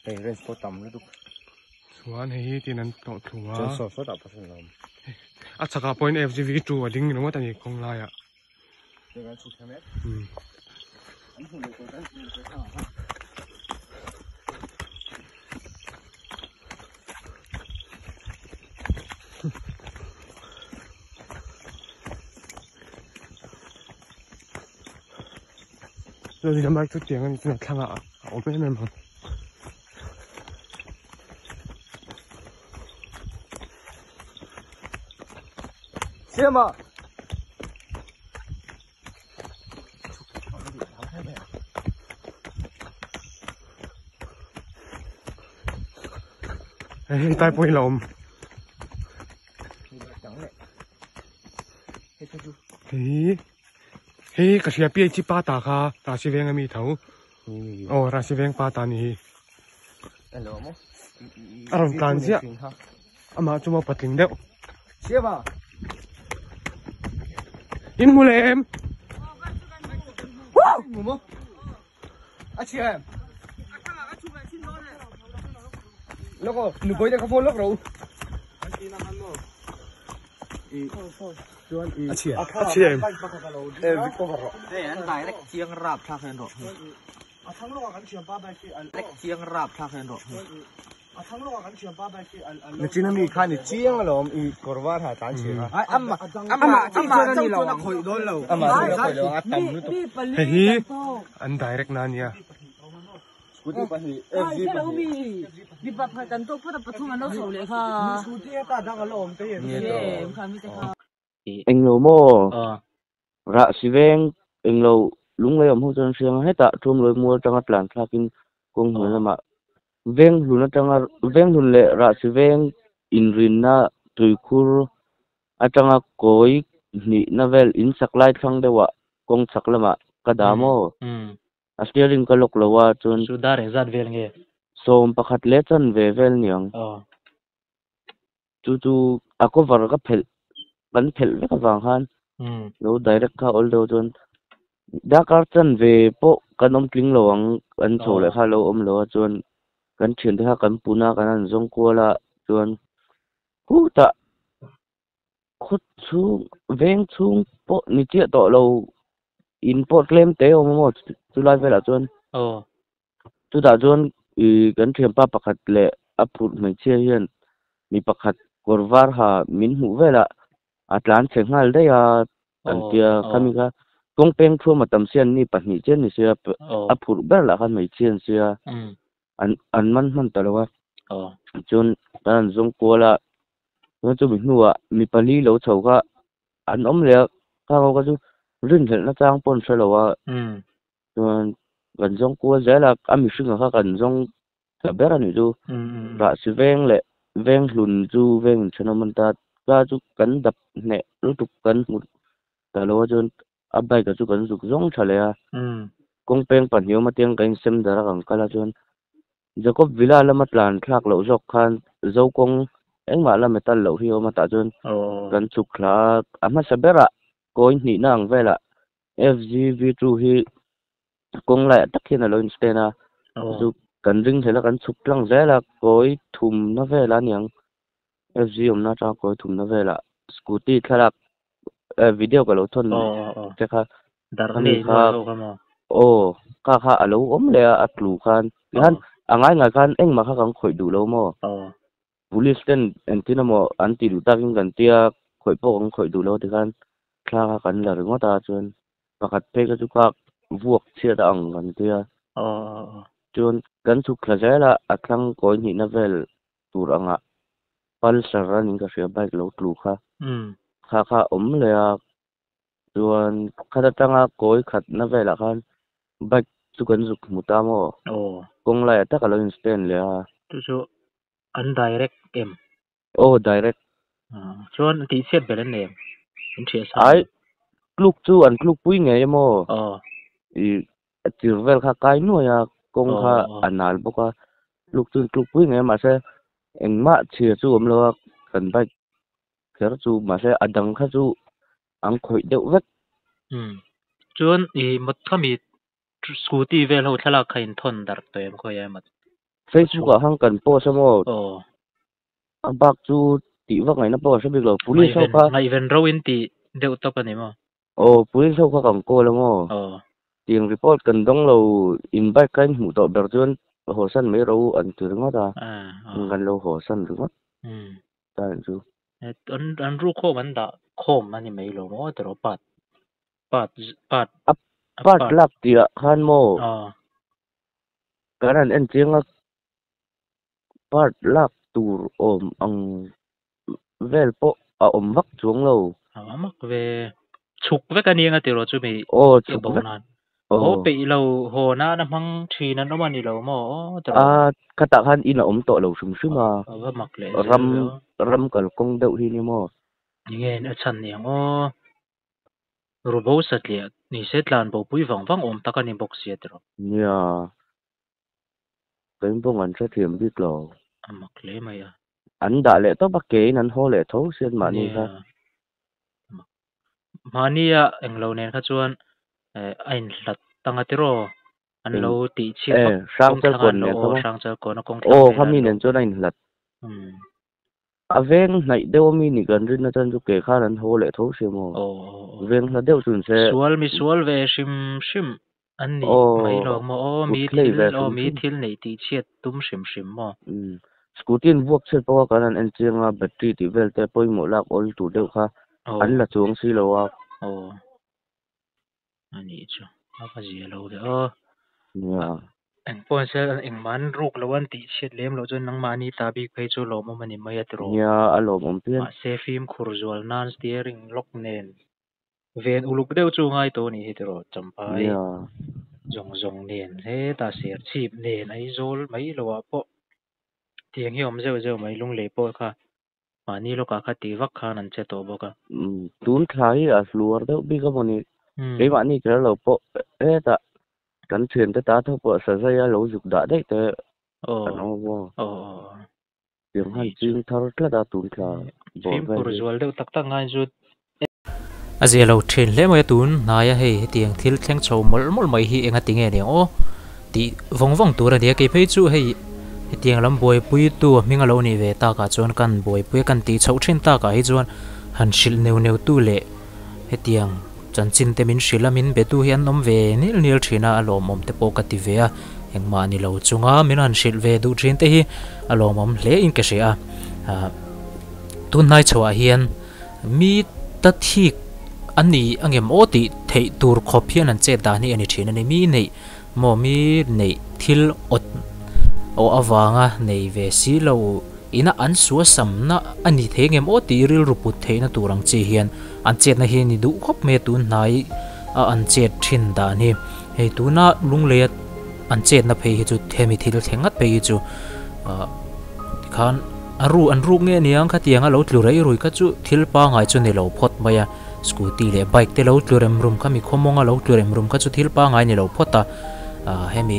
Hei range pawh tam lutuk. Chuan hei hi tin an tlawh thlu a. Chuan saw sawtah pawh sawn a awm. A chhakah pawhin FGV 2 a ding ringawt a ni kawng laiah. Lawng bike chu tiang a ni chuan a thlangah a awm em em ang. Siama. Hei tai pawhin la awm. Hei hei ka hria PHC pa ta kha Rasi veng ami tho. Aw Rasi veng pa ta ni hi. A rawn tlan ziah. Amah chu maw patling deuh. Siama. In hmu leh em? Hmu maw? A chhia em? Lawk aw, nupui te kha phone lawk ro. A chhia. A chhia em? Hei an direct chiang rap thlak hian rawh. Direct chiang rap thlak hian rawh. Nichin ami khan i chiang alawm i kawr var ha tlan chhia a. Ai amma amma amma chang chuan a khawih dawn lo. Amah chuan a khawih lo ang a tam lutuk. Hei hi an direct na ania. Scooty pahnih FZ pahnih. Mipa pakhat kan tawk phawt a pathum an lo chho leh kha. Scooty a ta dang a la awm te hi. Englo maw? Rah si veng englo lunglei awm ho chuan an hria ang a, hetah Ṭuamlawi mual atanga tlan thlakin kawng hnuai lamah veng hlun atanga veng hlun leh rah si veng inrinna tuikhur atanga kawi hnihna vel in sak lai thlang deuhah kawng chhak lamah ka dah maw? A steering ka lock lo a chuan Chu dar engzat vel nge? 11 leh chanve vel niang. Chu chu a cover ka phelh kan phelh vek avang khan lo direct kha awl deuh chuan darkar chanve pawh kan awm tling lo ang an chho leh kha lo awm lo a chuan kan thiante kha kan pun a kan han zawng kual a chuan khutah khaw chhung veng chhung pawh ni chiah tawh lo in pawh tlem te a awm a maw chulai velah chuan Chutah chuan ih kan thianpa pakhat leh a phurh hmeichhia hian mi pakhat kawr var ha min hmuh velah a tlan chhe nghal daih a an tia khami kha kawng peng thuam a tam sia an ni pahnih chian ni sia a phurh ber lah khan hmeichhia an sia an an man hman ta lo a chuan kan han zawng kual a chuan chumi hnuah mi pali lo chho kha an awm leh a khang ho kha chu rinhlelhna chang pawh an hre lo a. Chuan kan zawng kual zel a, a mihringa kha kan zawng ta ber a nih chu. Rah si veng leh veng hlun chu veng in thenawm an ta ta chu kan dap hneh lutuk kan hmu ta lo a chuan a bike ah chu kan zuk zawng tha leh a. Kawng peng pahnih awm atiang kan insem darh a kan kal a chuan Jacob Villa lama tlan thlak loh zawk khan zo kawng engmah la metal loh hi a awm a tah chuan kan chhuk thla a, a hmasa berah kawi hnihna ang velah FGV 2 hi kawng laiah tak hian a lo in stand a chu kan ring hlel a kan chhuk tlang zel a kawi thumna velah a niang FG awmna atanga kawi thumna velah scooty thlalak eh video ka lo thawn che kha khami kha aw kha kha a lo awm leh a a tlu khan tikhan a ngai ngai khan engmah kha kan khawih duh lo maw Police ten engtin emaw an tih duh takin kan tia khawih pawh kan khawih duh lo tikhan thla kha kan la ringawt a chuan pakhat phei kha chu kha vuak chhiat a ang kan tia chuan kan chhuk thla zel a a thlang kawi hnihna vel tur angah Pulsar a ning ka hria bike lo tlu kha kha kha awm leh a chuan khat atanga kawi khatna velah khan bike chu kan zuk hmu ta maw kawng laiah tak a lo in stand leh a. Chu chu An direct em? Aw direct. Chuan tih chhiat ber an nei em? In thiah sa. Ai tluk chu an tluk pui ngei em aw. Aw. I tir vel kha kai nuai a kawng kha a nal bawk a tluk chu an tluk pui ngei a mahse engmah chhia chu awm lo a kan bike kher chu mahse a dang kha chu an khawih deuh vek. Umm chuan i mawt khami scooty vel ho thlalak kha in thawn darh tawh em khawi ai mawt. Facebook ah khan kan post a maw? Aw. A bak chu tih vak ngaihna pawh a hre bik lo. Police ho kha. Ngaihven ro in tih deuh tawp a ni maw? Aw, police ho kha kan call a maw? Aw. Tiang report kan dawng lo, in bike kha in hmuh tawh ber chuan haw san mai ro an ti ringawt a. Kan lo haw san ringawt ta ang chu. An ru khawm an dah khawm a ni mai lo maw tiraw part part part A part lak tih ah khan maw? Aw. Kan han en chiang a part lak tur awm ang vel pawh a awm vak chuang lo. A mak ve. Chhuk vek a ni anga tiraw chumi Aw chhuk vek. Nan. Haw peih lo haw nan a hmang thin an awm a ni lo maw aw tiraw. A khatah khan in a awm tawh lo hrim hrim a. A va mak leh zel Ram ve aw. ram kalkawng deuh hi ni maw. Enge a chhan ni ang aw. Rubo satliah ni se tlan bo pui vang vang awm tak a ni bawk sia tiraw. Nia, keim pawh an hrethiam bik lo. A mak hle mai a. An dah leh tawp a, kein an haw leh tho sian mahni kha. Nia, mahnia englo nen kha chuan a inhlat anga tiraw an lo tih chhiat vak kawng thlang an lo aw Hrangchalkawn a kawng thlang vel an lo. Aw khami nen chuan a inhlat. A veng hnaih deuh ami nih kan rinna chuan chu ke khan an haw leh tho sia maw? Veng hla deuh chun se. Sual mi sual ve hrim hrim an nih mai lo maw? Aw mi thil aw mi thil neih tih chhiat tum hrim hrim maw? Scooty an vuak chhiat pawh kha kan han en chiang a, battery tih vel te pawimawh lak awl tur deuh kha an la chuang si lo a. Aw a nih chu a va zia lo ve aw. Nia. Eng pawh an sel engmah an ruk lo an tih chhiat lem loh chuan nangmahni ta bik phei chu lawmawm a ni mai a tiraw. Nia a lawmawm phian. Mahse fimkhur zual nan steering lock nen ven uluk deuh chu ngai tawh a nih hi tiraw Champhai. Nia. Zawng zawng nen hetah ser chhip nen Aizawl mai loah pawh tiang hi a awm zeuh zeuh mai lunglei pawh kha Mahni lawkah kha ti vak khan an che tawh bawk a. Tun thla hi a hluar deuh bik a maw ni? Keimahni kher lo pawh hetah kan thiante ta tho pawh sazaia lo zuk dah daih te an awm a maw? Tiang khan ching thar tlat a tun thla bawr vel hi. Fimkhur zual deuh tak tak ngai chu A zia lo thin hle mai a tun hnaia hei hetiang thil thleng chho mawlh mawlh mai hi enga tinge aniang aw tih vawng vawng tur a ni a kei phei chu hei hetiang lam buaipui tu a hming a lo nih ve takah chuan kan buaipui a kan tih chhoh thin takah hi chuan han hrilh neuh neuh tu leh hetiang chanchin te min hrilh a min be tu hi an awm ve nil nil thin a a lawmawm te pawh ka ti ve a engmah ni lo chunga min han hrilh ve duh thin te hi a lawmawm hle in ka hria a tun hnai chhoah hian. Mi ta thik a ni a ngem aw tih theih tur khawp hian an chet dan hi a ni thin a ni. Mi neih maw mi neih thil awt aw avanga nei ve si lo ina an suasamna a ni thei ngem aw tih rilru put theihna tur ang chi hian an chetna hi a ni duh khawp mai a tun hnai a an chet thin dan hi. Hei tuna lungleia an chetna phei hi chu hemi thil thleng ngat phei hi chu ah tikhan a ru an ruk nge aniang khatiang a lo tlu rei rui kha chu thil pangngai chu ni lo phawt mai a scooty leh bike te lo tlu rem rum kha mi khawmawng a lo tlu rem rum kha chu thil pangngai ni lo phawt a ah hemi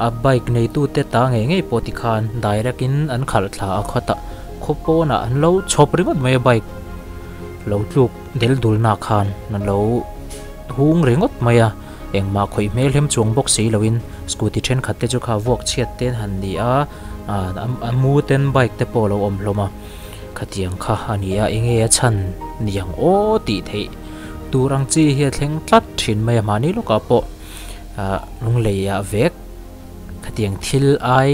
a bike neitu te ta ngei ngei pawh tikhan direct in an khalh thla a khawtah khaw pawnah an lo chhawp ringawt mai a bike lo tluk del dulna khan an lo hung ringawt mai a engmah khawih hmel hem chuang bawk si loin scooty thenkhat te chu kha vuak chhiat te han ni a ah a mu ten bike te pawh a lo awm hlawm a khatiang kha a ni a enge a chhan niang aw tih theih tur ang chi hi a thleng tlat thin mai a mahni lawkah pawh ah lunglei ah vek khatiang thil ai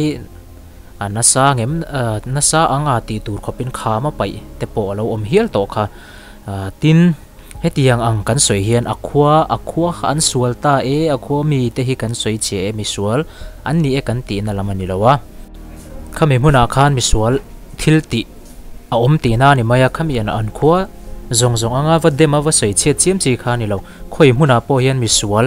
a nasa ngem ah nasa anga tih tur khawpin kham a paih te pawh a lo awm hial tawh kha ah tin. Hetiang ang kan sawi hian a khua, a khua kha an sual ta e, a khua mi te hi kan sawi chhe e, misual an ni e kan tihna lam a ni lo a. Khami hmunah khan misual thil tih a awm tihna a ni mai a, khami an an khua zawng zawng anga va dem a va sawi chhiat chiam chi kha a ni lo. Khawi hmunah pawh hian misual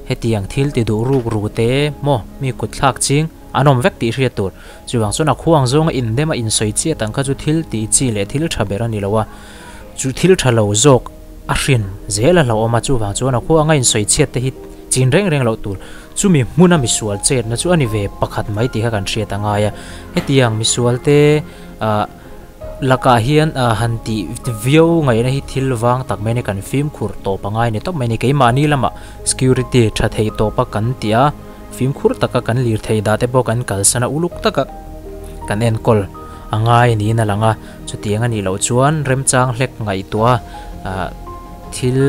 hetiang thil ti duh ruk ru te maw mi kut thlak ching an awm vek tih hriat tur. Chuvang chuan a khua ang zawnga indem a insawi chiat ang kha chu thil tih chi leh thil tha ber a ni lo a. Chu thil tha lo zawk a hrin zel a hlauhawm a, chuvang chuan a khua anga insawi chhiat te hi chin reng reng loh tur. Chumi hmuna misual chetna chu a ni ve pakhat mai tih kha kan hriat a ngai a. Hetiang misual te ah lakah hian ah han tih viau ngaihna hi thil vang tak mai a ni, kan fimkhur tawp a ngai ni tawp mai a ni. Keimahni lamah security tha thei tawpa kan tih a, Fimkhur taka kan lirthei dah te pawh kan kalsan a, uluk taka kan enkawl a ngai niin a lang a. Chutiang a nih loh chuan remchang hlek ngaihtuah a thil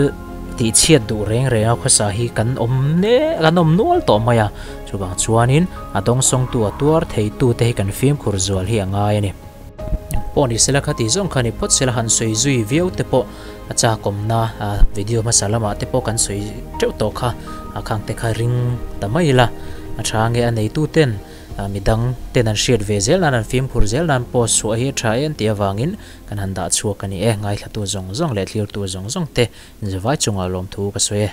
tihchhiat duh reng reng a khawsa hi kan awm ne kan awm nual tawh mai a. Chuvang chuanin a dawngsawngtu a tuar theitu te hi kan fimkhur zual hi a ngai a ni. Pawh ni sela kha tih zawng kha ni phawt sela han sawi zui viau te pawh a chakawmna video hmasa lamah te pawh kan sawi teuh tawh kha a khang te kha ring ta mai ila a tha nge a neitu ten midang ten an hriat ve zel nan an fimkhur zel nan pawh suah hi a tha em tih avangin kan han dah chhuak a ni e ngaithlatu zawng zawng leh thlirtu zawng zawng te zavai chungah lawmthu ka sawi e.